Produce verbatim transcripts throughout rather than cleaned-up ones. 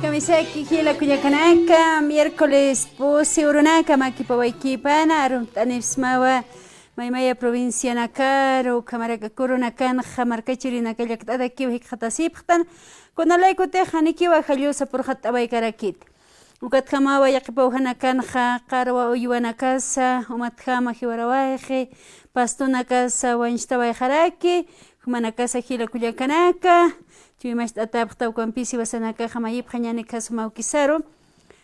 Kamisaki jila kullakanaka, miércoles pusi urunaka makipawaykipan, arumt'anipsmawa maymaya provincianakaru, ukhamaraki urunakanxa markachirinaka llakt'atakiw jikxatasipxtan, kunalaykutix janikiwa jallusa purxatt'awaykarakiti. Ukatjamawa yaqhipawjanakanxa qarwa uywanakasa, umatjama jiwarawayxi, pastunakasa wañchtawayxaraki, jumanakasa jila kullakanaka, chuymacht'atapxta ukampis jiwasanakaxa mayipxañäni khasuma awkisaru.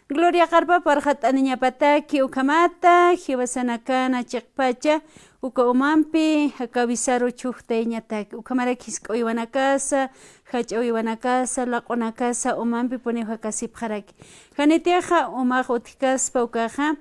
Gloria Qarpa parxat'aniñapataki ukhamata, jiwasanakana chiqpacha, uka umampi jakawisaru chhujtayñataki. Ukhamaraki jisk'a uywanakasa, jach'a uywanakasa, laq'unakasa, umampi puniw jakasipxaraki. Janitixa umax utjkaspa ukaxa,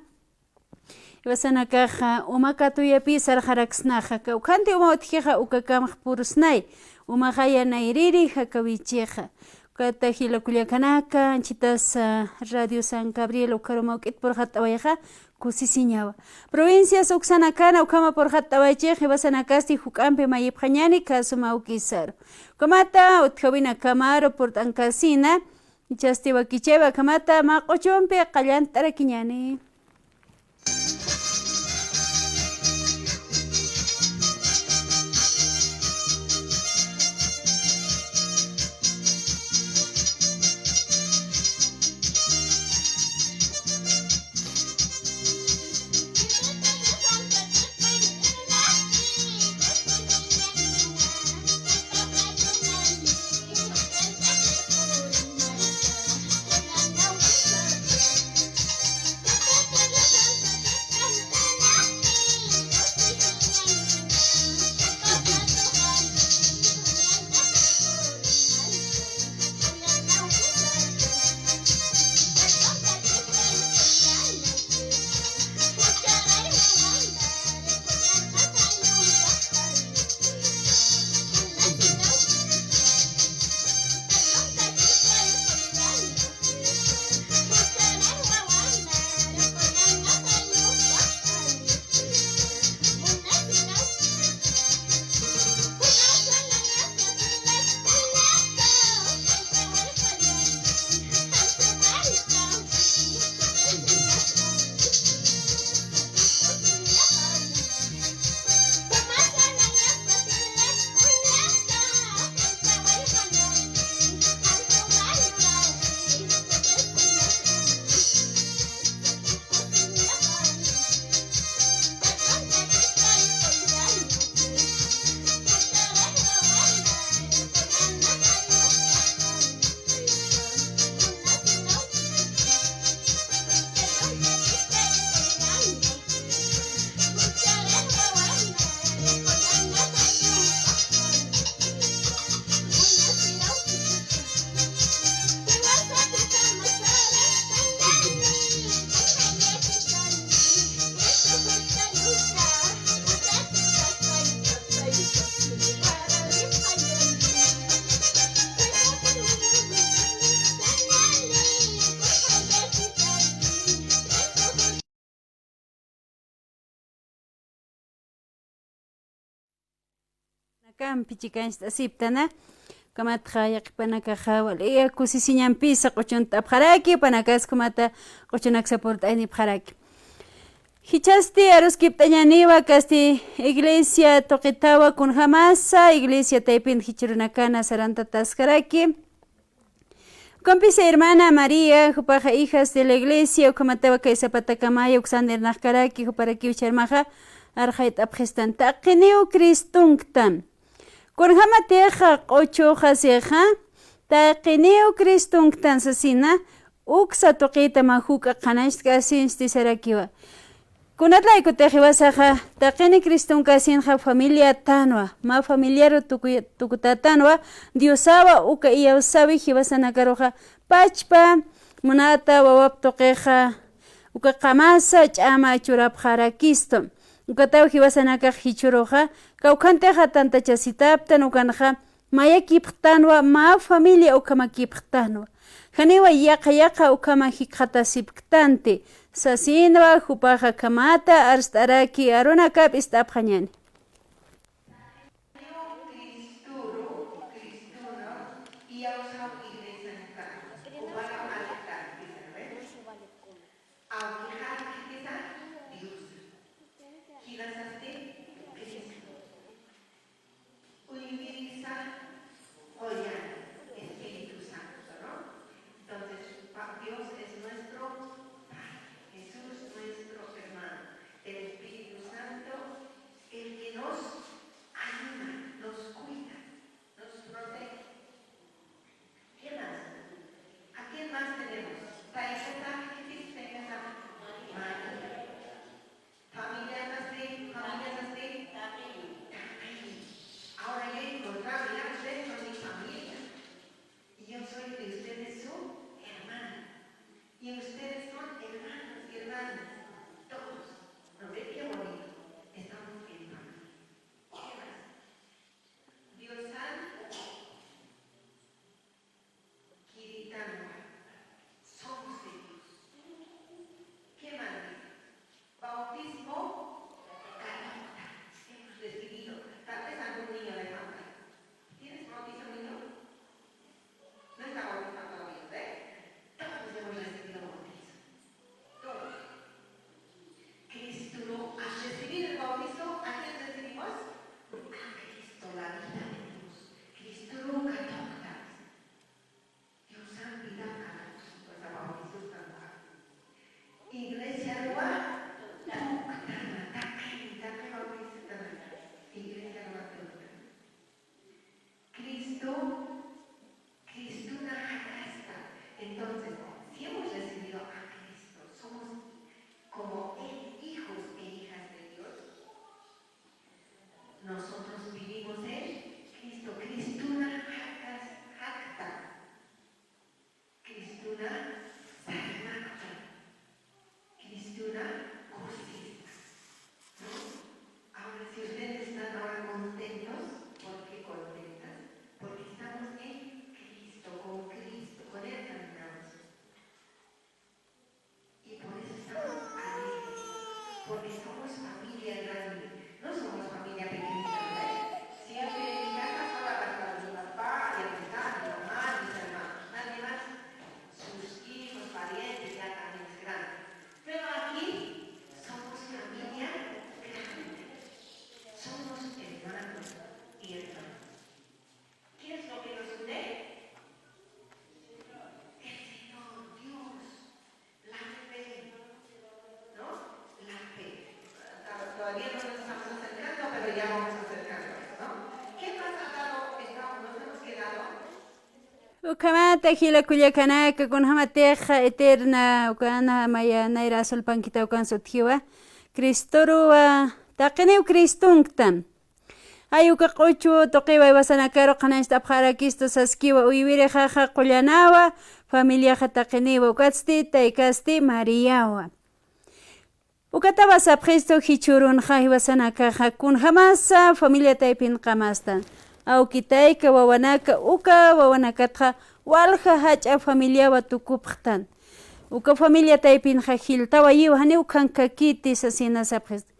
jiwasanakaxa uma katuyapï sarxaraksnaxa, kawkhanti uma utjixa ukakamx purusnay, umaxaya nayrïri jakawichixa. Ukata jila kullakanaka, anchhitas, ah, Radio San Gabriel ukharu mawk'it purxatt'awayxa, kusisiñawa. Provincias uksanakana ukhama purxatt'awaychix, jiwasanakasti juk'ampi mayipxañäni khasuma awkisaru. Ukhamata utjäwinakamaru purt'ankasina, jichhasti wakichäwi akhamata mä q'uchumpi qallantarakiñäni. Nakampi chikancht'asiptana, ukhamatxa yaqhipanakaxa wali kusisiñampisa q'uchunt'apxaraki, jupanakas ukhamata q'uchunaksa purt'aynipxaraki. Jichhasti aruskipt'añäniwa, kasti iglesia tuqitawa kunjamasa, iglesia taypin jichhürunakana sarantataskaraki. Ukampisa hermana María, jupaxa hijas de la iglesia, ukhamatawa kay sapatakamaya uksan irnaqkaraki, juparakiw charmaxa arxayt'apxistan. Taqiniw Cristunktan. Kunjamatixa q'uchuxa sixa, taqiniw Cristunktan sasina, uksa tuqita mä juk'a qhanañcht'kasiñcht'isarakiwa. Kunatlaykutix jiwasaxa, taqini Cristunkasinxa familiatanwa, mä familiaru tukuy-, tukutätanwa, Diosawa uka iyawsäwi jiwasanakaruxa, pachpa munata wawap tuqixa, uka qamasa ch'ama churapxarakistu. Ukataw jiwasanakax jichhüruxa, kawkhantixa tantachasitäptan ukanxa, mayakipxtanwa, mä familia ukhamakipxtanwa. Janiwa yaqha yaqha ukhama jikxatasipktanti, sasinwa, jupaxa akhamata arst'araki arunakap ist'apxañäni. Entonces, si hemos recibido a Cristo, somos como hijos e hijas de Dios, nosotros vivimos en Cristo. Cristuna jakas jakta. Cristuna sarnakta. Cristuna kusista. ¿No? Ahora, si ustedes están ahora contentos, ¿por qué contentas? Porque estamos en Cristo, con Cristo, con Él caminamos. Y por eso estamos alegres, porque somos familia grande, no somos familia pequeñita, ¿verdad? Siempre en mi casa solo hasta mi papá, y mi mamá, mis hermanos, nadie más. Sus hijos, parientes, ya también es grande. Pero aquí somos familia grande. Somos hermanos y hermanas. ¿Qué es lo que nos une? El Señor, Dios, la fe, ¿no? La fe. Todavía no nos estamos acercando, pero ya vamos acercándonos, ¿no? ¿Qué más ha dado, estamos, nos hemos quedado? Ukhamata jila kullakanaka, kunjamatix eterna ukana maya nayra asulpankita ukan sutjiwa. Cristoruwa, taqiniw Cristunktan. Ay uka q'uchu tuqiwa iwasanakaru qhanañcht'apxarakistu saskiwa, uywirixaxa qullanawa, familiaxa taqiniwa, ukatsti taykasti Mariawa. Ukatawa sapxistu jichhürunxa jiwasanakaxa kunjamasa familia taypin qamastan. Awki tayka wawanaka, uka wawanakatxa walja jach'a familiawa tukupxtan. Uka familia taypinxa jiltawayiwa, janiw ukhankakiti sasina sapxistu.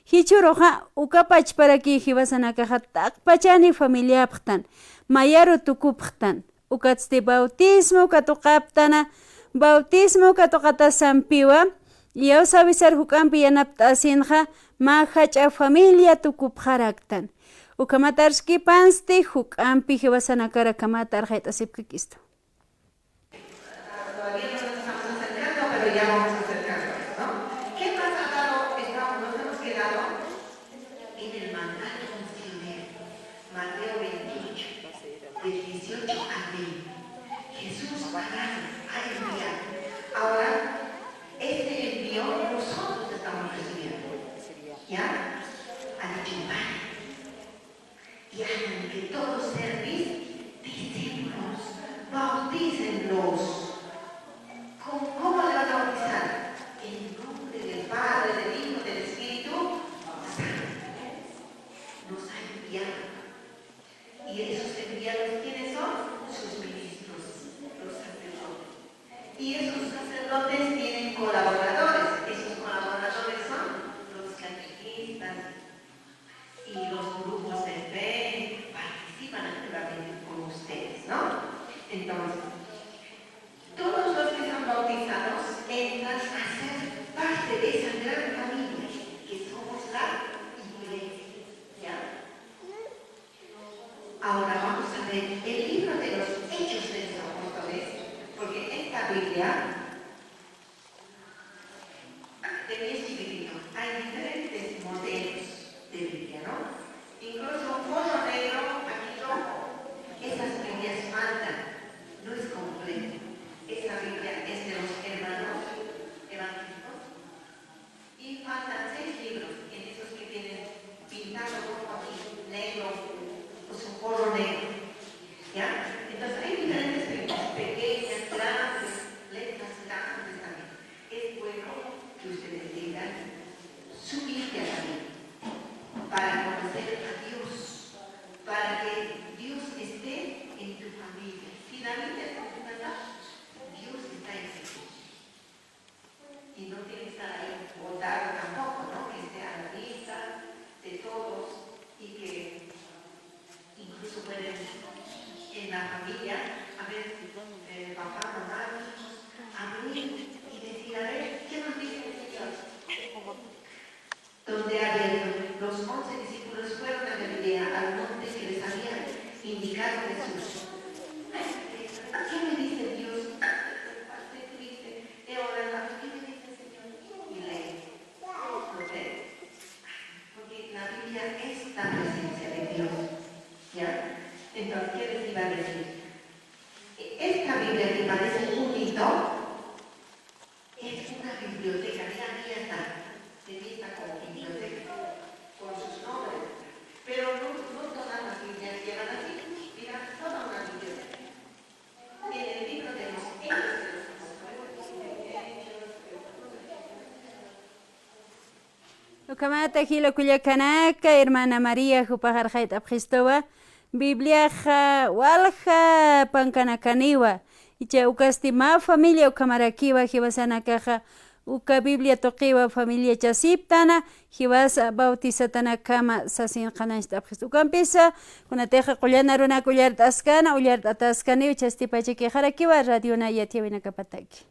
Jichhüruxa uka pachparakï jiwasanakaxa taqpachani familiapxtan, mayaru tukupxtan. Ukatsti bautismo katuqaptana, bautismo katuqatasampiwa, iyawsäwisar juk'ampi yanapt'asinxa mä jach'a familia tukupxaraktan. Ukhamat arskipansti juk'ampi jiwasanakar akhamat arxayt'asipkakistu. Todavía no nos estamos acercando, pero ya vamos acercándonos, ¿no? ¿Qué más ha dado, estamos, nos hemos quedado en el mandato misionero, Mateo veintiocho, del dieciocho al veinte. Jesús ha dado, ha enviado. Ahora, este envío nosotros estamos recibiendo. ¿Ya? Ha dicho, vayan. Y hagan que todos sean mis discípulos, bautícenlos. ¿Cómo, cómo le van a bautizar? En el nombre del Padre, del Hijo, del Espíritu Santo. Nos ha enviado. Y esos enviados, ¿quiénes son? Sus ministros, los sacerdotes. Y esos sacerdotes tienen colaboradores. Esos colaboradores son los catequistas, y los grupos de fe participan activamente con ustedes, ¿no? Entonces, todos los que son bautizados entran a ser parte de esa gran familia que somos la iglesia, ¿ya? Ahora vamos a ver el libro de los Hechos de los Apóstoles, porque esta Biblia, de mi chiquitito, hay diferentes modelos de Biblia, ¿no? Incluso un forro negro aquí rojo. Esas Biblias faltan, no es completa. Esa Biblia es de los hermanos evangélicos y faltan seis libros en esos que tienen pintado rojo aquí, negro, o su forro negro. ¿Ya? Entonces hay diferentes Biblias, pequeñas, grandes, letras Ukhamata jila kullakanaka, hermana María jupax arxayt'apxistuwa, Bibliaxa walja pankanakaniwa, icha ukasti mä familia ukhamarakiwa jiwasanakaxa uka Biblia tuqiwa familiachasiptana, jiwasa bautizatanakama sasin qhanañcht'apxista. Ukampisa, kunatixa qullan arunak ullart'askana, ullart'ataskaniw, chastipachakixarakiwa radiona yatiyawinakapataki.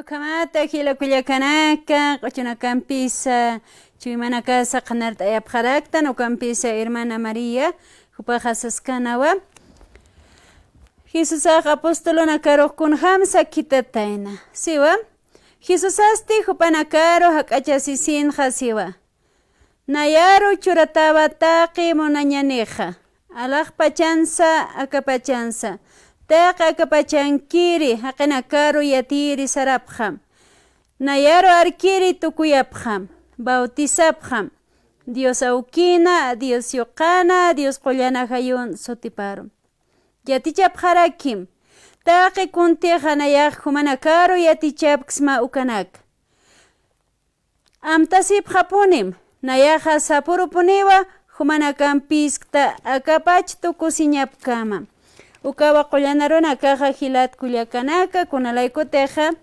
Ukhamata jila kullakanaka, q'uchunakampisa chuymanakasa qhanart'ayapxaraktan, ukampisa hermana María jupaxa saskanawa. Jesusax apostolunakaru kunjamsa khitatayna, siwa. Jesusasti jupanakaru jak'achasisinxa, siwa. Nayaru churatawa taqi munañanixa, alaxpachansa, akapachansa, taqi akapachankiri jaqinakaru yatiyiri sarapxam, nayaru arkiri tukuyapxam, bautizapxam, Dios Awkina, Dios Yuqana, Dios Qullana Jayun sutiparum. Yatichapxarakim, taqi kuntixa nayax jumanakaru yatichapksma ukanak. Amtasipxapunim, nayaxa sapürupuniwa jumanakampiskta akapach tukusiñapkama. Ukawa qullan arunakaxa jilat kullakanaka, kunalaykutixa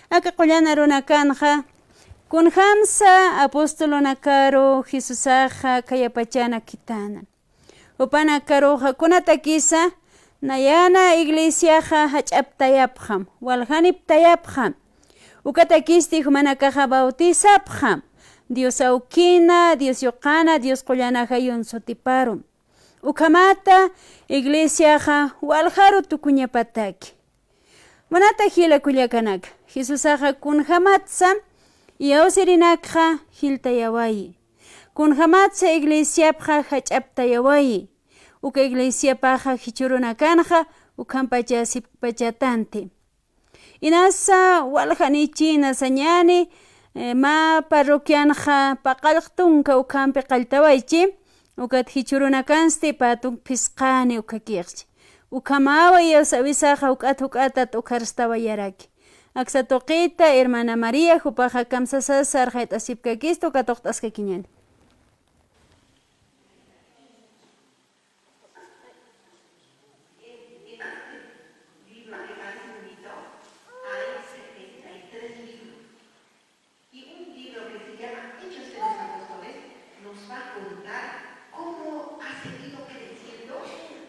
aka qullan arunakanxa kunjamsa apostolunakaru Jesusaxa khayapachana khitänan. Jupanakaruxa kunatakisa, nayana iglesiaxa jach'aptayapxam, waljaniptayapxam. Ukatakisti jumanakaxa bautizapxam, Dios awkina, Dios yuqana, Dios qullan ajayun sutiparum. Ukhamata iglesiaxa waljaru tukuñapataki. Munata jila kullakanaka, Jesusaxa kunjamatsa iyawsirinakxa jiltayawayi. Kunjamatsa iglesiapxa jach'aptayawayi. Uka iglesiapaxa jichhürunakanxa ukhampachasippachatanti. Inasa waljanichi, inasañani, eh, mä parroquianxa paqallq tunka ukhampi qalltawaychi, ukat jichhürunakansti pä tunk phisqani ukhakixchi. Ukhamawa iyawsawisaxa juk'at juk'atat ukharstawayaraki. Aksa tuqita, hermana María, jupaxa kamsasasa arxayt'asipkakistu, uka tuqt'askakiñäni. En, en este libro que parece bonito, hay setenta y tres libros. Y un libro que se llama Hechos de los Apóstoles nos va a contar cómo ha seguido creciendo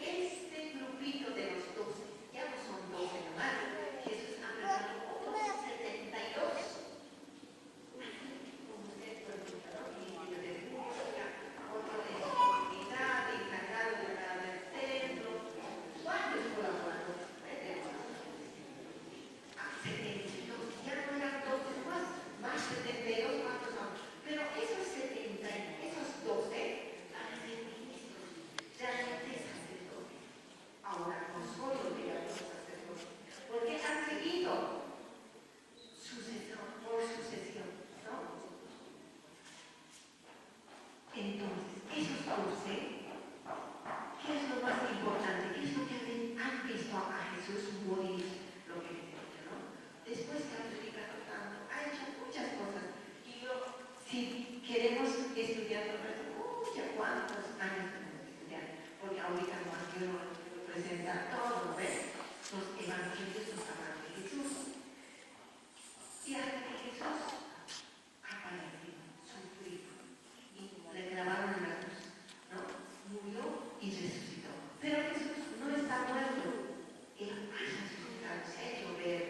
este grupito de los doce. Ya no son doce nomás, Jesús ha mandado otros setenta y dos. Ahora no solo llegaron los sacerdotes, porque han seguido sucesión por sucesión, ¿no? Entonces, esos doce, ¿qué es lo más importante? ¿Qué es lo que han, han visto a Jesús morir? Lo que les mencionó. Después que ha predicado tanto, ha hecho muchas cosas. Y yo, si queremos estudiar todo eso, muchas, cuántos años tenemos que estudiar, porque ahorita nomás yo no les puedo presentar todo, ¿no ves? Los evangelios nos hablan de Jesús. Y hasta que Jesús ha padecido, sufrido, y le clavaron en la cruz, ¿no? Murió y resucitó. Pero Jesús no está muerto. Él ha resucitado, se ha hecho ver.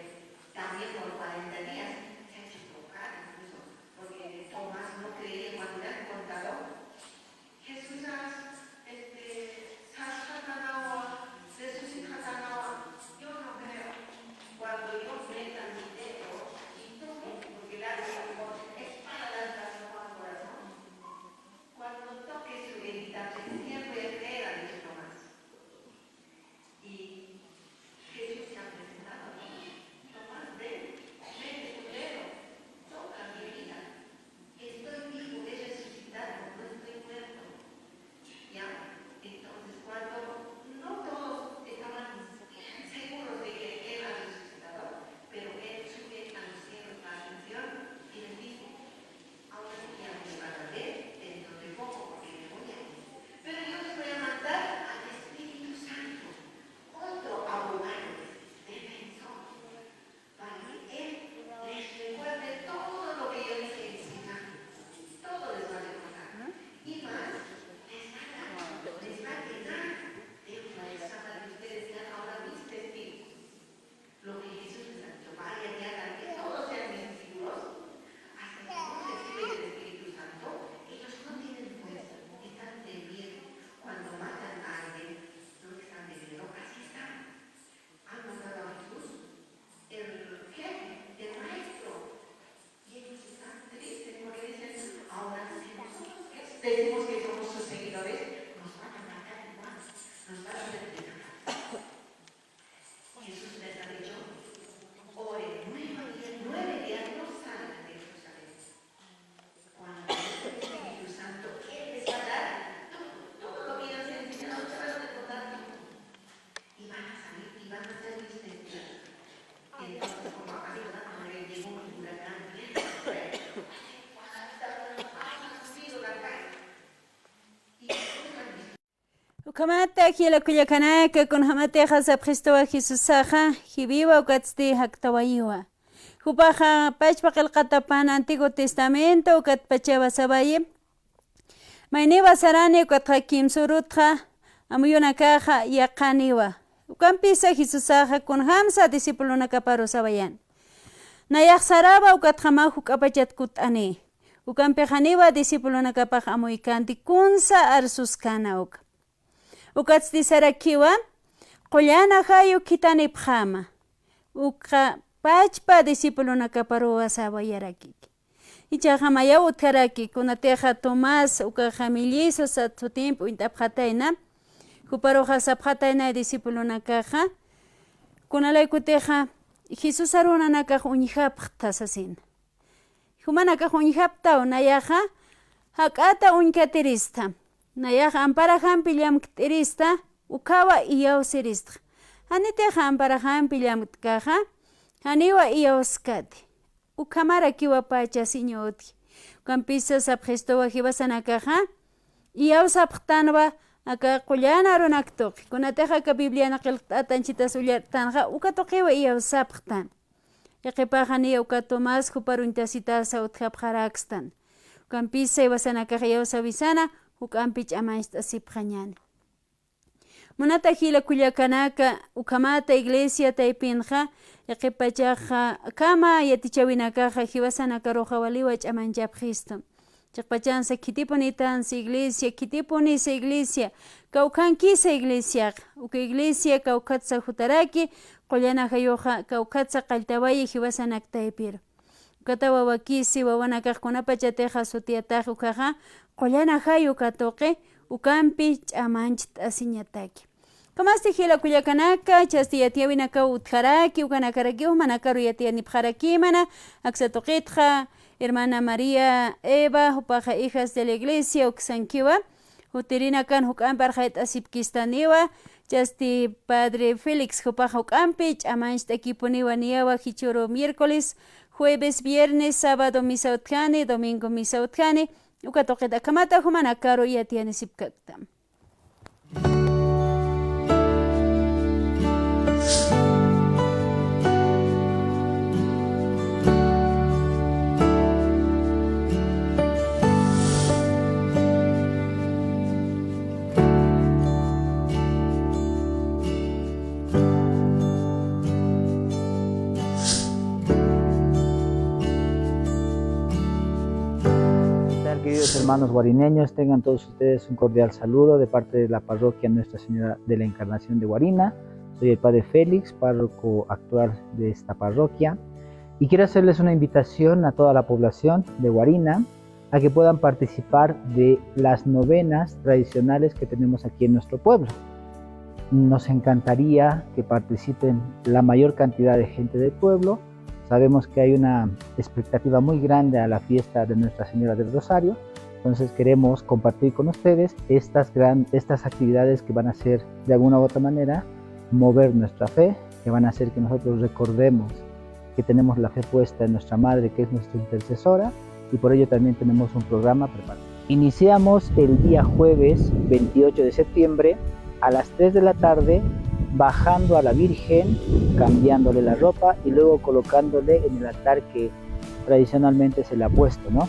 También por cuarenta días se ha hecho tocar incluso, porque Tomás no creía cuando le han contado. Jesús, este, sasxatanawa, resucitxatanawa, yo no creo. Cuando yo meta mi dedo y toque, porque le hago como espada lanzando al corazón. Cuando toque su herida, recién voy a creer, ha dicho Tomás. Y Jesús se ha presentado, ¿no? Tomás, ven, mete tu dedo, toca mi herida. Estoy vivo, he resucitado, no estoy muerto. Ya, entonces cuando no todos estaban seguros de que él ha resucitado, pero él sube a los cielos, la ascensión, y les dice, ahora sí ya me van a ver dentro de poco porque me voy a ir. Pero yo les voy a mandar al Espíritu Santo, otro abogado, defensor. Para que él les recuerde todo lo que yo les he enseñado. Todo les va a recordar. Y más, les va a dar, les va a llenar de fuerza para que ustedes sean ahora mis testigos. Lo que Jesús les ha dicho, vayan y hagan que todos sean mis discípulos. Hasta que no reciben el Espíritu Santo, ellos no tienen fuerza, están de miedo. Cuando matan a alguien, no están de miedo, así están. Han matado a Jesús, el jefe, el maestro. Y ellos están tristes porque dicen, ahora si nosotros decimos que somos sus seguidores, nos van a matar igual, nos van a hacer desaparecer. Jesús les ha dicho, oren nueve días, nueve días no salgan de Jerusalén. Cuando venga el Espíritu Santo, Él les va a dar todo, todo lo que yo les he enseñado, se van a recordar todo. Y van a salir, y van a ser mis testigos. Entonces, como a Sodoma le llegó un huracán bien fuerte, hasta una paz ha subido la calle. Y Jesús ha dicho, Ukhamata, jila kullakanaka, kunjamatixa sapxistuwa Jesusaxa, jiwiwa ukatsti jaktawayiwa. Jupaxa pachpa qillqatapan Antiguo Testamento ukatpachawa sawayi. Mayniwa sarani ukatxa kimsürutxa, amuyunakaxa yaqaniwa. Ukampisa Jesusaxa kunjamsa discipulonakaparu sawayan. Nayax sarawa ukatxa mä juk'apachat kutt'ani. Ukampixaniwa discipulonakapax amuykanti kunsa arsuskana uka. Ukatsti sarakiwa, qullan ajayu khitanipxäma. Uka pachpa discipulonakaparuwa sawayarakiki. Jichhaxa mayaw utjaraki, kunatixa Tomás, ukaxa mellizo sat sutimpi uñt'apxatayna, juparuxa sapxatayna discipulonakaxa, kunalaykutixa Jesús arunanakax uñjapxta sasina. Jumanakax uñjapxtaw, nayaxa jak'ata uñkatirista, nayaxa amparajampi llamkt'irista, ukhawa iyawsiristxa. Janitixa amparajampi llamkt'kaxa, janiwa iyawskati. Ukhamarakiwa pacha Señor utji. Ukampisa sapxistuwa jiwasanakaxa, iyawsapxtanwa aka qullan arunak tuqi. Kunatixa aka Bibliana qillqt'ata anchitas ullart'tanxa, uka tuqiwa iyawsapxtan. Yaqhipaxa niya uka Tomás juparuñ tasitasa utjapxarakstan. Ukampisa jiwasanakax iyawsawisana, juk'ampi ch'amancht'asipxañäni. Munata jila kullakanaka, ukhamata iglesia taypinxa, yaqhipachaxa, akhama yatichäwinakaxa, jiwasanakaruxa waliwa ch'amanchapxistu. Chiqpachansa khitipunitansa iglesia, khitipunisa iglesia, kawkhankisa iglesiaxa. Uka iglesia kawkhatsa jutaraki, qullan ajayuxa kawkhatsa qalltawayi jiwasanak taypiru. Ukata wawakisi, wawanakax kunapachatixa sutiyatax ukhaxa, qullan ajayu uka tuqi, ukampi ch'amancht'asiñataki. Ukhamasti jila kullakanaka, jichhasti yatiyäwinakaw utjaraki, ukanakarakiw jumanakaru yatiyanipxarakimana, aksa tuqitxa, hermana María Eva, jupaxa Hijas de la Iglesia uksankiwa, jutirinakan juk'ampi arxayt'asipkistaniwa, jichhasti padre Félix, jupaxa juk'ampi ch'amancht'akipuniwa niyawa, jichhüru miércoles, jueves, viernes, sábado misa utjani, domingo misa utjani, uka tuqit akhamata jumanakaru yatiyanisipkaktam. ¿Qué tal, queridos hermanos guarineños? Tengan todos ustedes un cordial saludo de parte de la parroquia Nuestra Señora de la Encarnación de Guarina. Soy el padre Félix, párroco actual de esta parroquia. Y quiero hacerles una invitación a toda la población de Guarina a que puedan participar de las novenas tradicionales que tenemos aquí en nuestro pueblo. Nos encantaría que participen la mayor cantidad de gente del pueblo. Sabemos que hay una expectativa muy grande a la fiesta de Nuestra Señora del Rosario. Entonces queremos compartir con ustedes estas gran, estas actividades que van a ser, de alguna u otra manera, mover nuestra fe, que van a hacer que nosotros recordemos que tenemos la fe puesta en nuestra Madre, que es nuestra intercesora, y por ello también tenemos un programa preparado. Iniciamos el día jueves veintiocho de septiembre a las tres de la tarde, bajando a la Virgen, cambiándole la ropa y luego colocándole en el altar que tradicionalmente se le ha puesto, ¿no?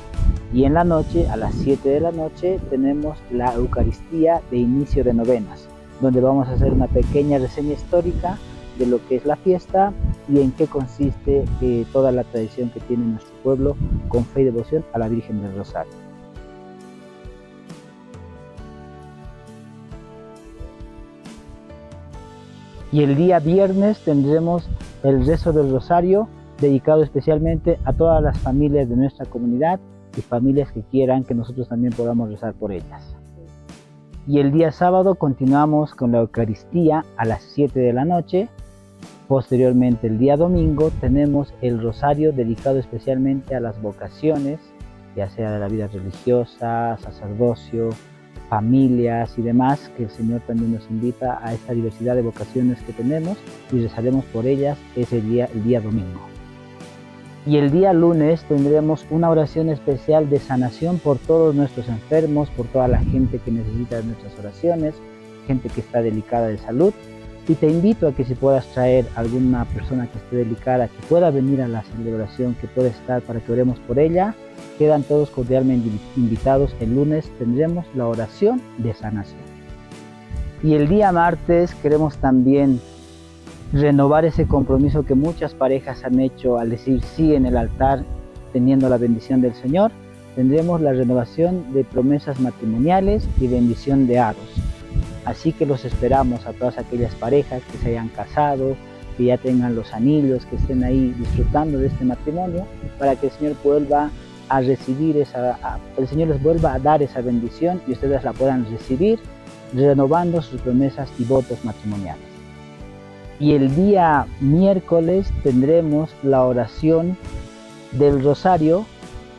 Y en la noche, a las siete de la noche, tenemos la Eucaristía de inicio de novenas, donde vamos a hacer una pequeña reseña histórica de lo que es la fiesta y en qué consiste, eh, toda la tradición que tiene nuestro pueblo con fe y devoción a la Virgen del Rosario. Y el día viernes tendremos el rezo del rosario dedicado especialmente a todas las familias de nuestra comunidad y familias que quieran que nosotros también podamos rezar por ellas. Y el día sábado continuamos con la Eucaristía a las siete de la noche. Posteriormente, el día domingo, tenemos el rosario dedicado especialmente a las vocaciones, ya sea de la vida religiosa, sacerdocio, familias y demás, que el Señor también nos invita a esta diversidad de vocaciones que tenemos y rezaremos por ellas ese día, el día domingo. Y el día lunes tendremos una oración especial de sanación por todos nuestros enfermos, por toda la gente que necesita de nuestras oraciones, gente que está delicada de salud. Y te invito a que si puedas traer alguna persona que esté delicada, que pueda venir a la celebración, que pueda estar para que oremos por ella, quedan todos cordialmente invi-, invitados. El lunes tendremos la oración de sanación. Y el día martes queremos también renovar ese compromiso que muchas parejas han hecho al decir sí en el altar, teniendo la bendición del Señor. Tendremos la renovación de promesas matrimoniales y bendición de hados. Así que los esperamos a todas aquellas parejas que se hayan casado, que ya tengan los anillos, que estén ahí disfrutando de este matrimonio, para que el Señor vuelva a recibir esa, a- el Señor les vuelva a dar esa bendición y ustedes la puedan recibir renovando sus promesas y votos matrimoniales. Y el día miércoles tendremos la oración del rosario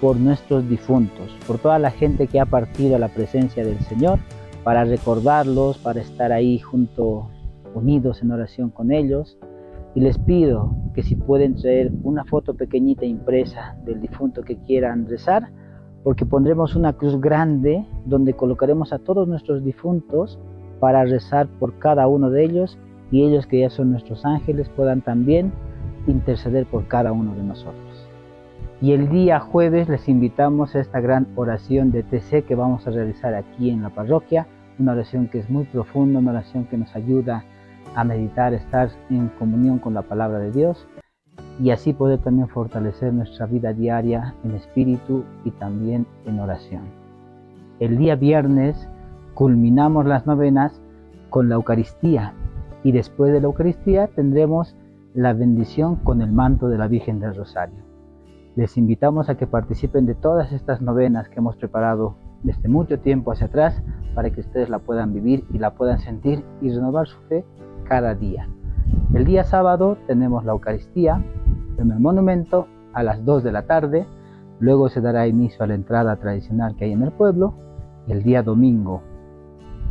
por nuestros difuntos, por toda la gente que ha partido a la presencia del Señor, para recordarlos, para estar ahí junto, unidos en oración con ellos. Y les pido que si pueden traer una foto pequeñita impresa del difunto que quieran rezar, porque pondremos una cruz grande donde colocaremos a todos nuestros difuntos para rezar por cada uno de ellos, y ellos, que ya son nuestros ángeles, puedan también interceder por cada uno de nosotros. Y el día jueves les invitamos a esta gran oración de T C que vamos a realizar aquí en la parroquia, una oración que es muy profunda, una oración que nos ayuda a meditar, estar en comunión con la palabra de Dios, y así poder también fortalecer nuestra vida diaria en espíritu y también en oración. El día viernes culminamos las novenas con la Eucaristía, y después de la Eucaristía tendremos la bendición con el manto de la Virgen del Rosario. Les invitamos a que participen de todas estas novenas que hemos preparado desde mucho tiempo hacia atrás, para que ustedes la puedan vivir y la puedan sentir y renovar su fe cada día. El día sábado tenemos la Eucaristía en el monumento a las dos de la tarde. Luego se dará inicio a la entrada tradicional que hay en el pueblo. Y el día domingo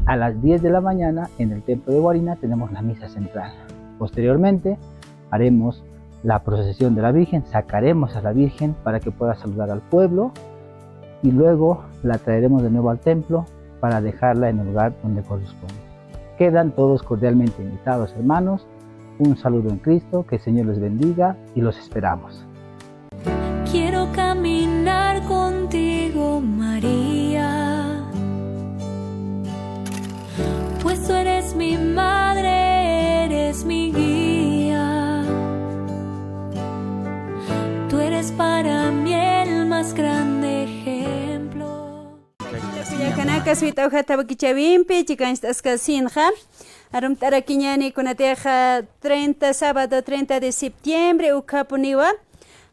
a las diez de la mañana en el templo de Guarina tenemos la misa central. Posteriormente haremos la procesión de la Virgen, sacaremos a la Virgen para que pueda saludar al pueblo y luego la traeremos de nuevo al templo para dejarla en el lugar donde corresponde. Quedan todos cordialmente invitados, hermanos. Un saludo en Cristo, que el Señor les bendiga y los esperamos. Quiero caminar contigo, María, pues tú eres mi madre, eres mi guía. Tú eres para mí el más grande ejemplo. Kullakanaka, suyt'awjat, thawakichäwimpi chikancht'askasinxa. Arumt'arakiñäni kunatixa treinta, sábado treinta de septiembre, ukhapuniwa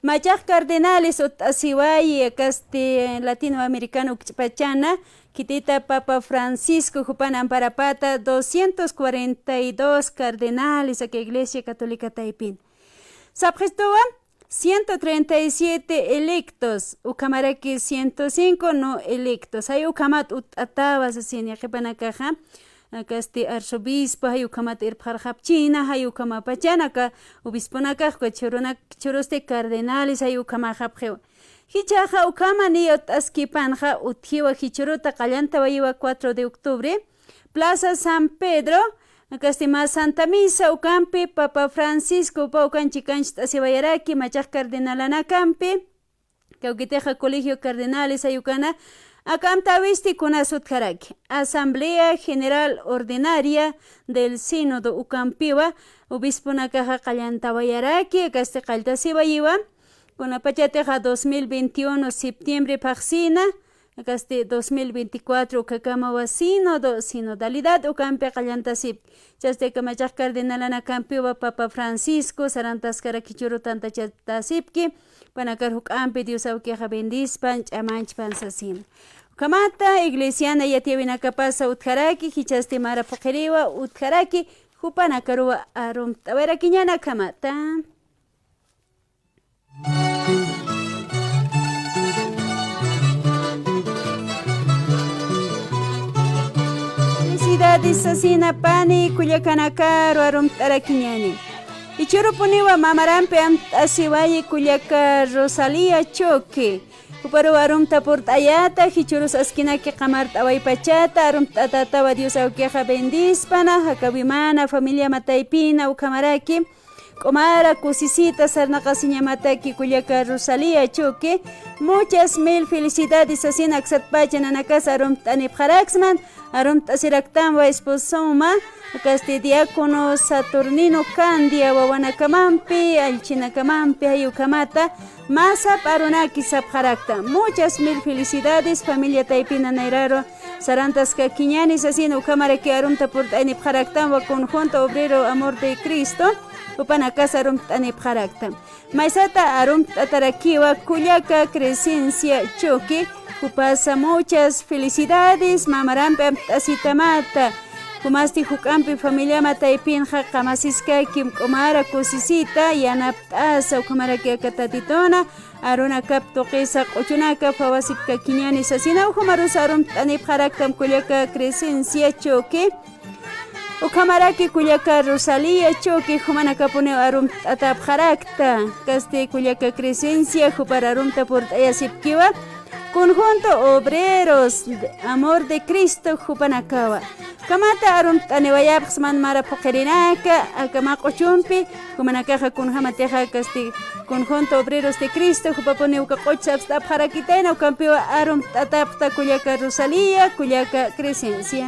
machax cardenales utt'asiwayi, akasti latinoamericano ukch'pachana, khitita Papa Francisco jupan amparapata doscientos cuarenta y dos cardenales aka Iglesia Católica taypin. Sapxistuwa ciento treinta y siete electos, ukhamaraki ciento cinco no electos. Jay ukhamat utt'atawa sasini, qhipanakaxa, akasti arzobispo, jay ukhamat irpxarxapchina, jay ukhamapachan aka obisponakax, uka jichhürunak, jichhürusti cardenales, jay ukhamaxapxiwa. Jichhaxa ukhama niya utt'askipanxa, utjiwa jichhüruta, qallantawayiwa cuatro de octubre, Plaza San Pedro, akasti mä Santa Misa ukampi, Papa Francisco jupa ukan chikancht'asiwayaraki machax cardenalanakampi, kawkitixa Colegio Cardenales jay ukana, aka amtäwisti kunas utjaraki. Asamblea General Ordinaria del Sínodo ukampiwa, obisponakaxa qallantawayaraki, akasti qalltasiwayiwa, kunapachatixa dos mil veintiuno septiembre phaxsina, akasti dos mil veinticuatro ukhakamawa sínodo, sinodalidad ukampi qallantasipki. Chasti aka machax cardenalanakampiwa Papa Francisco sarantaskarak jichhüru tantachatasipki, jupanakar juk'ampi Dios awkixa bendispan, ch'amanchpan sasina. Ukhamata iglesiana yatiyäwinakapasa utjaraki, jichhasti mara phuqhiriwa utjaraki, jupanakaruwa arumt'awayarakiñäni, ukhamata. Felicidades sasina pani, kullakanakaru arumt'arakiñäni. Jichhürupuniwa mamarampi amt'asiwayi kullaka Rosalía Choque. Juparuwa arumta purt'ayäta, jichhürus askinaki qamart'awaypachata, arumt'atätawa Dios awkixa bendispana, jakawimana, familiama taypina, ukhamaraki K'umara kusisita sarnaqasiñamataki kullaka Rosalía Chuqui, muchas mil felicidades sasin aksatpacha nanakas arumt'anipxaraksman, arumt'asiraktanwa esposoma, kasti diácono Saturnino Candia wawanakamampi, allchhinakamampi, jay ukhamata, mä sapx arunaki sapxarakta. Muchas mil felicidades, familia taypina nayraru sarantaskakiñani sasin ukhamaraki arumta purt'aynipxaraktanwa conjunto obrero Amor de Cristo, jupanakas arumt'anipxarakta. Maysata arumt'atarakiwa kullaka Crescencia Chuqui, jupasa muchas felicidades, mamarampi amt'asitamata. Jumasti juk'ampi familiama taypinxa qamasiskakim k'umara kusisita, yanapt'asa, ukhamaraki aka Tatituna arunakap tuqisa q'uchunaka phawasipkakiñani sasinaw, jumarusa arumt'anipxaraktam kullaka Crescencia Chuqui. Ukhamaraki kullaka Rosalía Chuqui jumanakapuniw arumt'atäpxarakta. Kasti kullaka Crescencia jupar arumta purt'ayasipkiwa. Conjunto Obreros de Amor de Cristo jupanakawa. Kamata arumt'aniwayapxsman mara phuqhirinaka, aka mä q'uchumpi, jumanakaxa kunjamatixa kasti Conjunto Obreros de Cristo, jupapuni uka q'uch sapst'apxarakitayna, ukampiwa arumt'atäpxta kullaka Rosalía, kullaka Crescencia.